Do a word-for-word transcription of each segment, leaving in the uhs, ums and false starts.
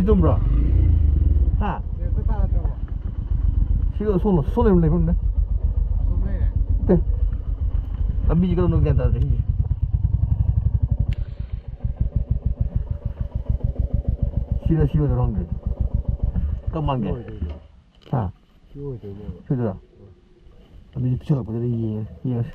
ꯆꯨꯝꯕ꯭ꯔꯣ? ꯍꯥ? ꯁꯤꯒ ꯁꯣꯝ ꯁꯣꯝ ꯂꯩꯕ ꯂꯩꯐꯝꯅꯦ꯫ ꯅꯠꯇꯦ꯫ ꯂꯝꯕꯤꯁꯤ ꯀꯔꯝꯕꯅꯣ ꯒ꯭ꯌꯥꯟ ꯇꯥꯗ꯭ꯔꯦ ꯁꯤꯁꯦ꯫ ꯁꯤꯗ ꯁꯤ ꯑꯣꯏꯗꯣꯏꯔꯣ ꯈꯪꯗ꯭ꯔꯦ꯫ ꯀꯔꯝ ꯃꯥꯟꯒꯦ? ꯁꯤ ꯑꯣꯏꯗꯣꯏꯅꯦ꯫ ꯍꯥ? ꯁꯤ ꯑꯣꯏꯗꯣꯏꯅꯦꯕ꯫ ꯁꯤꯗꯔꯣ? ꯑꯗꯨꯗꯤ ꯄꯤꯁꯜꯂꯛꯄꯗꯨꯗ ꯌꯦꯡꯉ-, ꯌꯦꯡꯉꯁꯤ꯫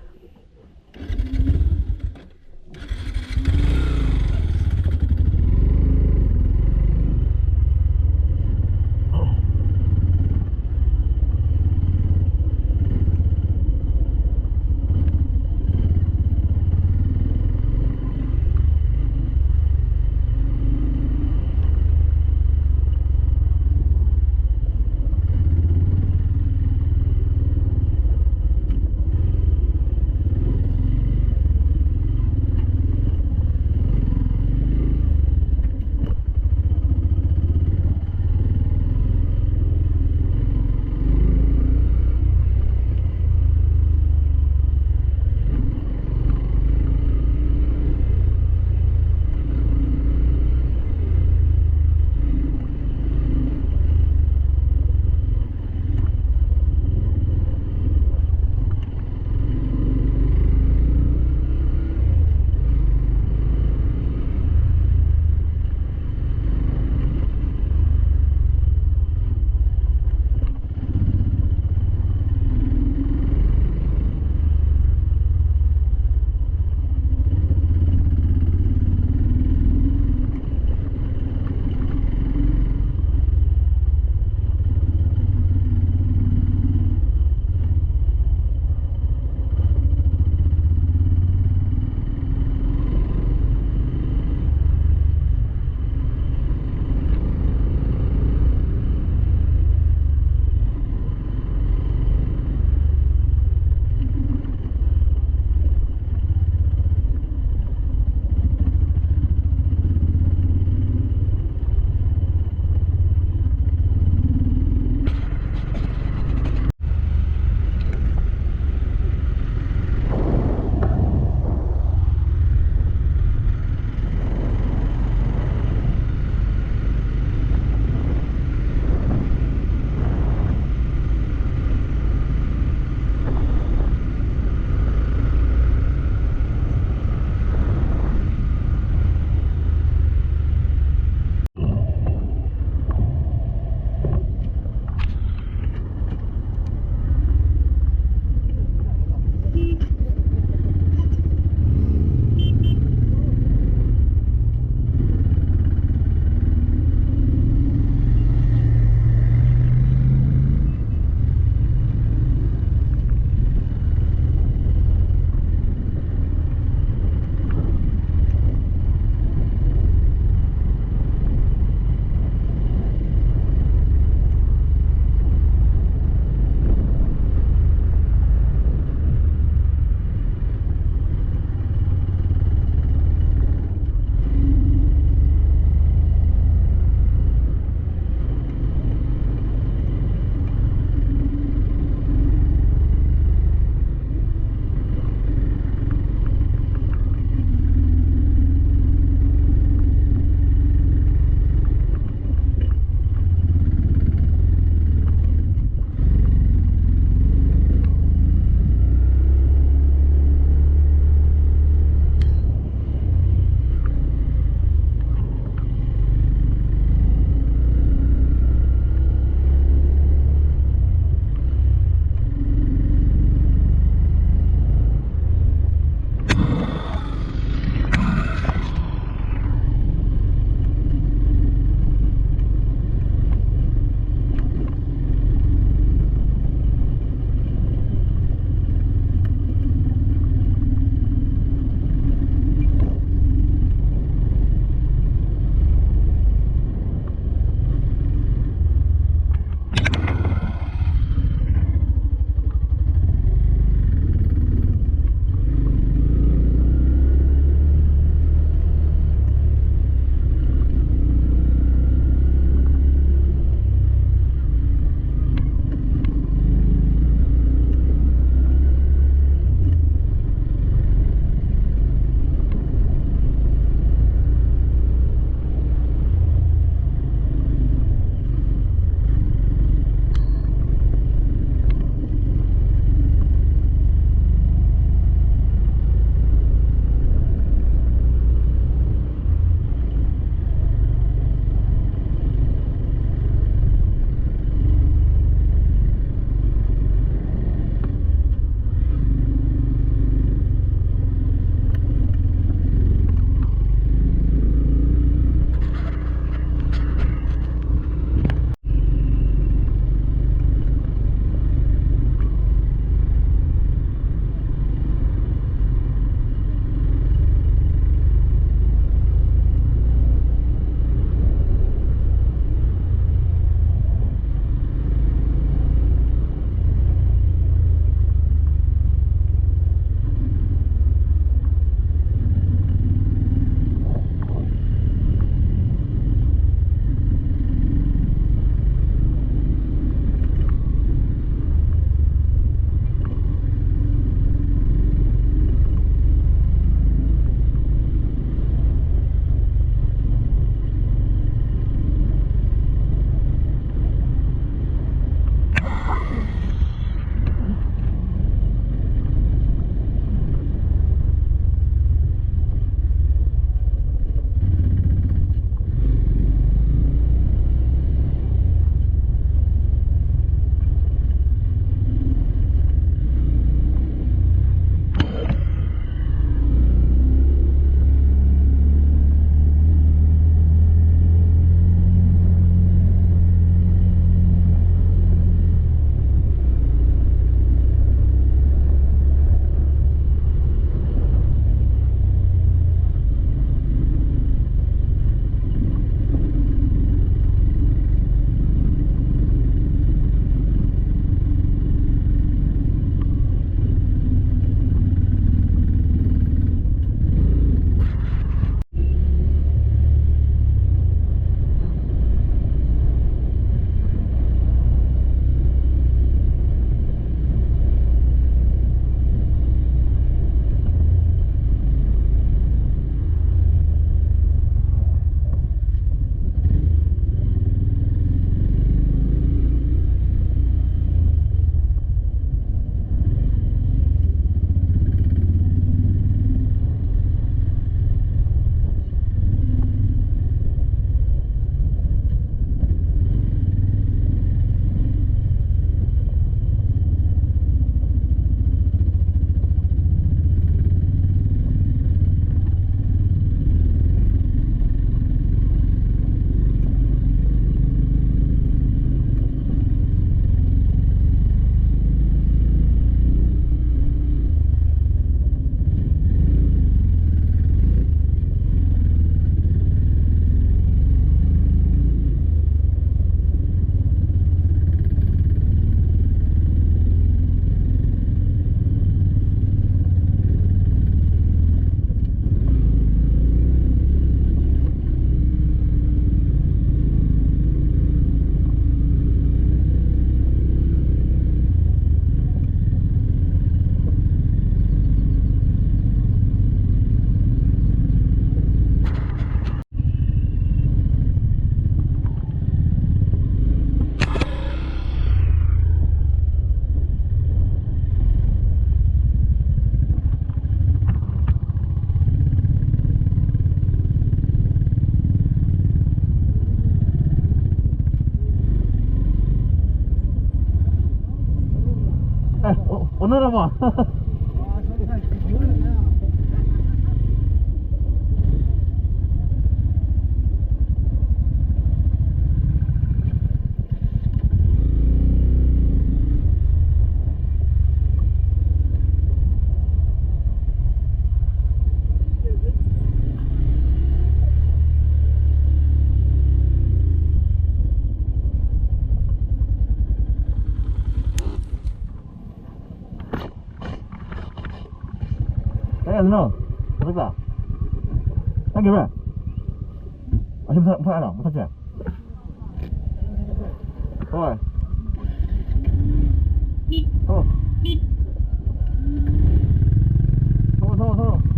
ꯍꯣꯠꯅꯔꯕꯣ? ꯀꯥꯏ ꯌꯥꯗꯣꯏꯅꯣ? ꯃꯊꯛꯇ? ꯅꯪꯒꯤꯔꯣ? ꯑꯁꯤ ꯃꯊꯛ, ꯃꯊꯛ ꯍꯥꯏꯔꯣ? ꯃꯊꯛꯁꯦ? ꯍꯣꯏ꯫ ꯊꯣꯛꯑꯣ꯫ ꯊꯣꯛꯑꯣ, ꯊꯣꯛꯑꯣ, ꯊꯣꯛꯑꯣ꯫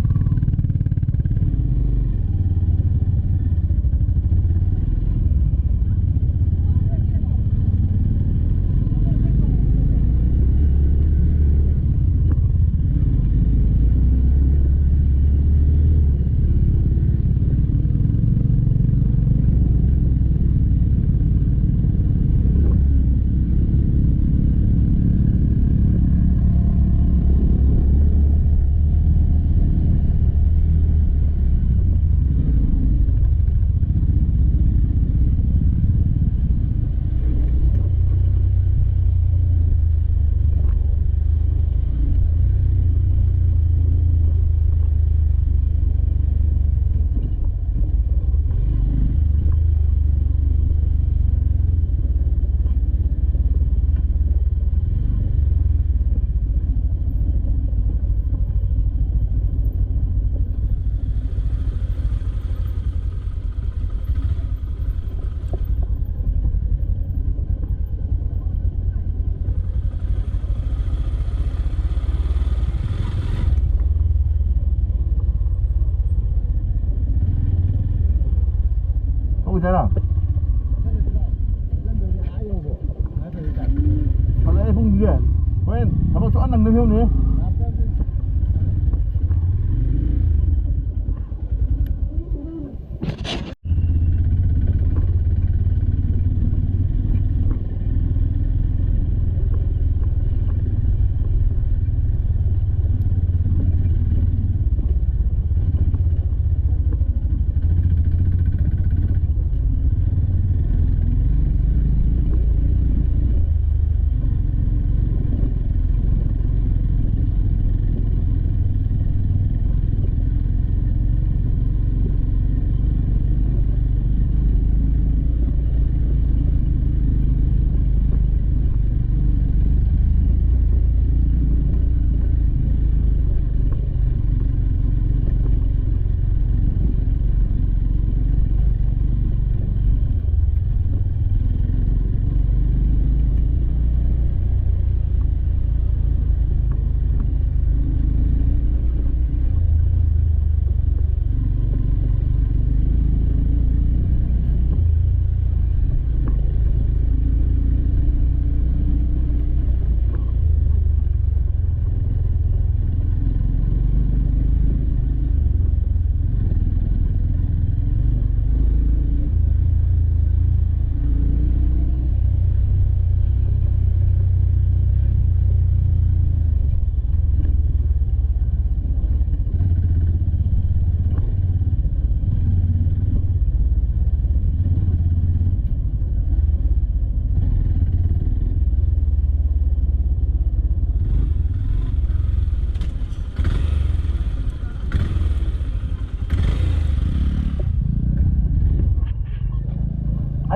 ꯊꯣꯛꯈꯤꯗꯣꯏꯔꯣ? ꯐꯖꯔꯦ ꯄꯨꯡꯁꯤꯗꯤ꯫ ꯍꯣꯔꯦꯟ ꯊꯕꯛ ꯁꯨꯡꯅꯪ ꯅꯪꯗꯕꯤ ꯍꯧꯅꯤ꯫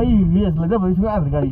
ꯑꯩ ꯔꯦꯁ ꯂꯩꯊꯕꯗꯤ ꯁꯨꯡꯌꯥ ꯌꯥꯗ꯭ꯔꯦ ꯒꯥꯔꯤ꯫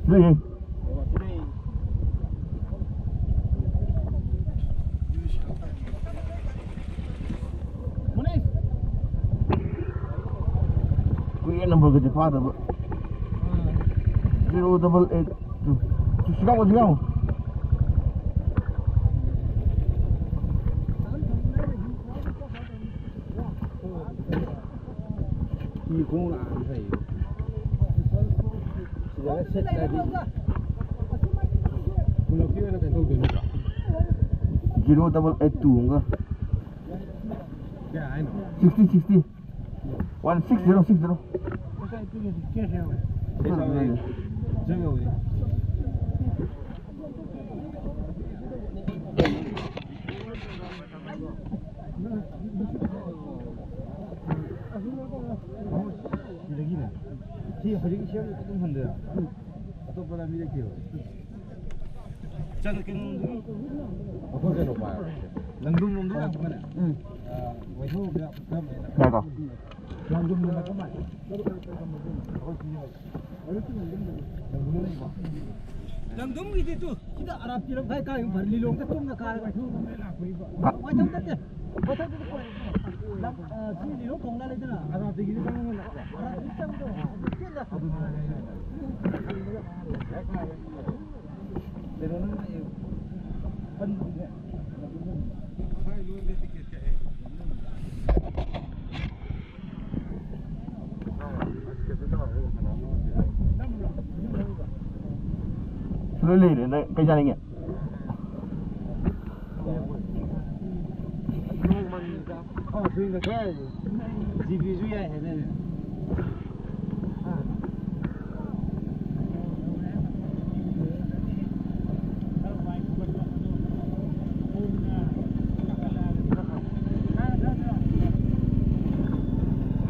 ꯂꯩꯌꯦ꯫ ꯀꯨꯏꯔꯦ ꯅꯝꯕꯔꯒꯁꯦ ꯐꯥꯗꯕ꯫ Zero double eight two꯫ ꯁꯤ ꯌꯥꯎꯕ, ꯁꯤ ꯌꯥꯎꯕ꯫ ꯃꯤ ꯈꯣꯡ ꯂꯥꯛꯑꯗꯤ ꯐꯩꯌꯦ꯫ ꯁꯤꯗꯒ ꯁꯦꯠꯂꯗꯤ ꯄꯨꯂꯞꯀꯤ ꯑꯣꯏꯅ ꯀꯩꯅꯣ ꯇꯧꯗꯣꯏ ꯅꯠꯇ꯭ꯔꯣ? Zero double eight two ꯑꯃꯒ꯫ ꯀꯌꯥ ꯍꯥꯏꯅꯣ? Sixty, sixty꯫ One six zero six zero꯫ ꯁꯤꯗꯒꯤꯅꯦ꯫ ꯁꯤ ꯍꯧꯖꯤꯛ ꯁꯦꯝꯕꯗ ꯑꯗꯨꯝ ꯍꯟꯗꯣꯏꯔꯥ? ꯑꯇꯣꯞꯄ ꯂꯝꯕꯤ ꯂꯩꯇꯦꯕ꯫ ꯆꯪ-, ꯀꯩꯅꯣ, ꯑꯩꯈꯣꯏ ꯀꯩꯅꯣ ꯄꯥꯏꯔꯣ꯫ ꯂꯪꯗꯨꯝ ꯂꯣꯝꯗ ꯂꯥꯛꯄꯅꯦ꯫ ꯎꯝ꯫ ꯑ, ꯋꯥꯏꯊꯧꯔꯣꯝꯗ ꯂꯥꯛꯄ ꯈꯔ ꯂꯩꯅ꯫ ꯉꯥꯏꯈꯣ꯫ ꯂꯪꯗꯨꯝ ꯂꯣꯝꯗ ꯀꯃꯥꯏꯅ? ꯑꯩꯈꯣꯏ ꯁꯤ ꯂꯩ꯫ ꯂꯪꯗꯨꯝ ꯂꯩꯀꯣ? ꯂꯪꯗꯨꯝꯒꯤꯗꯤ ꯇꯨ, ꯁꯤꯗ ꯑꯔꯥꯞꯄꯤꯔꯣꯝ ꯈꯥꯏ ꯀꯥꯏ ꯐꯔꯦ, ꯂꯤꯂꯣꯡꯗ ꯆꯨꯝꯅ ꯀꯥꯔꯒ꯫ ꯋꯥꯏꯊꯧꯔꯣꯝꯗ ꯂꯥꯛꯄꯒꯤꯀꯣ꯫ ꯋꯥꯏꯊꯧ ꯅꯠꯇꯦ꯫ ꯋꯥꯏꯊꯧꯗꯨꯗꯤ ꯀꯣꯏꯔꯦ꯫ ꯂꯝ, ꯑ, ꯁꯤ ꯂꯤꯂꯣꯡ ꯊꯣꯡꯅ ꯂꯩꯗꯅ꯫ ꯑꯔꯥꯞꯄꯤꯒꯤꯗꯤ ꯆꯪꯉꯒ ꯂꯥꯛꯄ꯫ ꯑꯔꯥꯞꯄꯤꯒꯤ ꯆꯪꯕꯗꯣ꯫ ꯑꯗꯨꯅ ꯍꯥꯏ-, ꯍꯥꯏ-, ꯍꯥꯏ-, ꯀꯩꯅꯣ ꯅꯪ ꯍꯥꯏ-, ꯄꯟꯕꯗꯨꯅꯦ꯫ ꯂꯣꯏ ꯂꯩꯔꯦ, ꯅꯪ ꯀꯩ ꯆꯥꯅꯤꯡꯉꯦ? ꯅꯣꯡꯃꯪꯉꯤꯗ꯫ ꯑꯣ, ꯁ꯭ꯋꯤꯡꯗ ꯀꯥꯏ? ꯖꯤꯄꯤꯁꯨ ꯌꯥꯏ ꯍꯥꯏꯗꯥꯏꯅꯦ?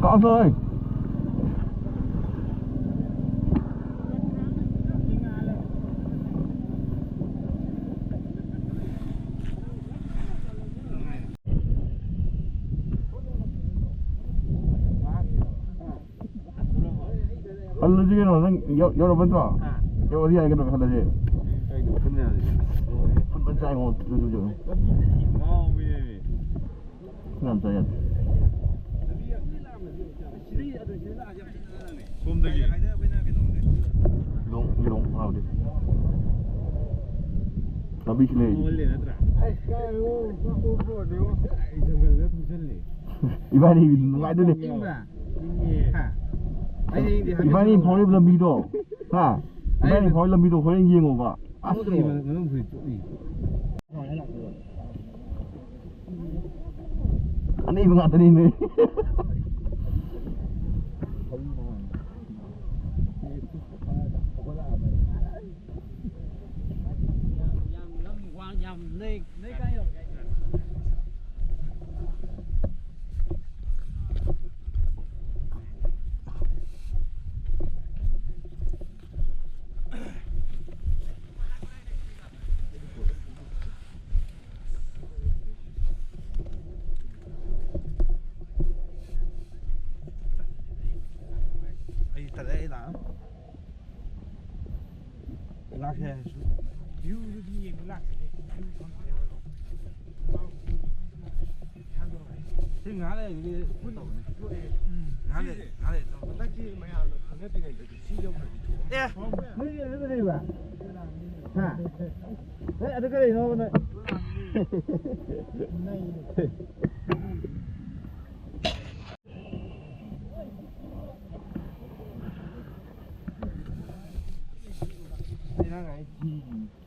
ꯀꯛꯑꯁꯦ꯫ ꯍꯜꯂꯁꯤ ꯀꯩꯅꯣ, ꯅꯪ ꯌꯧ-, ꯌꯧꯔꯕ ꯅꯠꯇ꯭ꯔꯣ? ꯑꯥ꯫ ꯌꯧꯔꯗꯤ ꯌꯥꯔꯦ ꯀꯩꯅꯣ, ꯍꯜꯂꯁꯤ꯫ ꯀꯩꯅꯣ, ꯐꯨꯠ ꯃꯌꯥꯝꯁꯦ? ꯂꯣꯏꯔꯦ꯫ ꯐꯨꯠ ꯃꯆꯥ ꯑꯩꯉꯣꯟꯗ ꯇꯨ, ꯇꯨ, ꯇꯨ꯫ ꯉꯥꯎꯕꯤꯅꯦꯃꯤ꯫ ꯌꯥꯝ ꯆꯥ ꯌꯥꯗꯦ꯫ ꯁꯣꯝꯗꯒꯤ꯫ ꯂꯣꯡ, ꯂꯣꯡ ꯉꯥꯎꯗꯦ꯫ ꯂꯝꯕꯤꯁꯨ ꯂꯩ꯫ ꯃꯣꯜꯂꯦ ꯅꯠꯇ꯭ꯔꯥ? ꯑꯩꯁ, ꯀꯥꯏ, ꯑꯣ, ꯑꯣ, ꯑꯣ, ꯑꯣ, ꯑꯣ꯫ ꯑꯩ ꯖꯪꯒꯜꯗ ꯊꯣꯛꯆꯜꯂꯦ꯫ ꯏꯕꯥꯅꯤ ꯅꯨꯡꯉꯥꯏꯗꯣꯏꯅꯦ꯫ ꯏꯪꯕ꯭ꯔꯥ? ꯏꯪꯉꯦ꯫ ꯍꯥ? ꯑꯩꯅ ꯏꯪꯗꯦ ꯍꯥꯏꯕ ꯏꯕꯥꯅꯤ ꯅꯠꯇ꯭ꯔꯣ? ꯐꯥꯎꯔꯤꯕ ꯂꯝꯕꯤꯗꯣ, ꯍꯥ? ꯏꯕꯥꯅꯤ ꯑꯩꯅ ꯐꯥꯎꯔꯤꯕ ꯂꯝꯕꯤꯗꯣ ꯍꯣꯔꯦꯟ ꯌꯦꯡꯉꯣꯕ꯫ ꯑꯁ! ꯃꯅꯨꯡ ꯐꯨꯔꯤꯠ ꯆꯣꯠꯂꯤ꯫ ꯑꯅꯩꯕ ꯉꯥꯛꯇꯅꯤꯅꯦ꯫ ꯌꯥꯝ, ꯌꯥꯝ ꯂꯝ ꯋꯥꯡ ꯌꯥꯝ ꯂꯩ꯫ ꯅꯣꯏ ꯀꯥꯏ ꯌꯧꯔꯒꯦ? ꯑꯩ ꯇꯜꯂꯦ, ꯑꯩ ꯂꯥꯛꯑ-, ꯂꯥꯛꯀꯦ ꯍꯥꯏꯔꯁꯨ꯫ ꯚ꯭ꯌꯨꯗꯨꯗꯤ ꯌꯦꯡꯕ ꯂꯥꯛꯁꯤꯅꯦ꯫ ꯚ꯭ꯌꯨ ꯐꯪꯗꯦꯕ꯫ ꯁꯤ ꯉꯥꯏꯍꯥꯛ ꯂꯩꯔꯗꯤ ꯇꯧꯒꯅꯤ꯫ ꯎꯝ꯫ ꯉꯥꯏꯍꯥꯛ ꯂꯩ-, ꯉꯥꯏꯍꯥꯛ ꯂꯩꯔꯗꯤ ꯇꯧꯒꯅꯤ꯫ ꯍꯟꯗꯛꯀꯤ ꯃꯌꯥꯝꯅ ꯈꯪꯅꯗ꯭ꯔꯤꯉꯩꯗꯗꯤ ꯁꯤ ꯌꯧꯈ꯭ꯔꯗꯤ ꯊꯣꯛꯑꯅꯤ꯫ ꯑꯦ! ꯅꯣꯏꯒꯤ ꯑꯗꯨꯗ ꯂꯩꯕ? ꯍꯥ? ꯑꯦ, ꯑꯗꯨ ꯀꯔꯤꯅꯣ ꯅꯣꯏ? Alright, G G.